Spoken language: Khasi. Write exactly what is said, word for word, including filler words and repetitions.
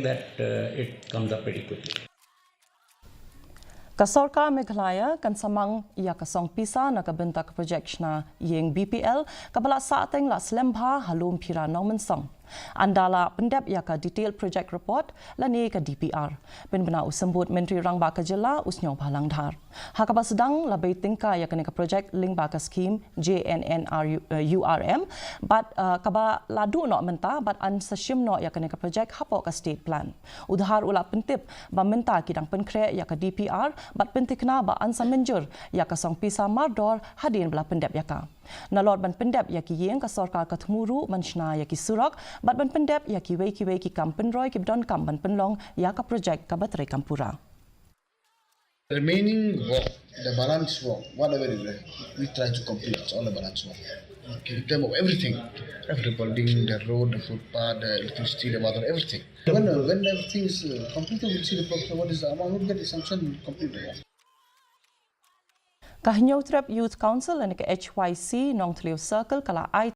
that uh, it comes up pretty quickly. Ka sorkar Meghalaya kan samang ïa ka song pisa na ka bynta ka projek shna ïing B P L kaba la sahteng la slem bha ha Lum Phira Nongmynsong. Ynda la pyndep ïa ka detailed project report lane ka D P R, pynbna u symbud Myntri Rangbah ka jylla u Sniawbhalang Dhar. Ha kaba sdang la bei tyngka ïa kane ka projek lyngba ka skhim J N N R U R M bad uh, kaba la duh noh mynta bad yn sa shim noh ïa kane ka projek hapoh ka state plan. U Dhar u la pyntip ba mynta ki dang pynkhreh ïa ka D P R bad pynthikna ba yn sa mynjur ïa ka song pisa mardor hadien ba la pyndep ïa ka. Nalor ban pyndep ïa ki ïing, ka sorkar ka thmu ruh ban shna ïa ki surok bad ban pyndep ïa kiwei kiwei ki kam pynroi kiba donkam ban pynlong ïa ka projek kaba treikam pura. Remaining work, the balance work, whatever is there, we try to complete all the balance work. Okay. In terms of everything, every building, the road, the footpath, the electricity, the water, everything. When, uh, when everything is uh, completed, we'll see the profit. What is the amount? We'll get the sanction, we'll complete the work. Ka Hynñiewtrep Youth Council lane ka H Y C Nongthliew Circle ka la ai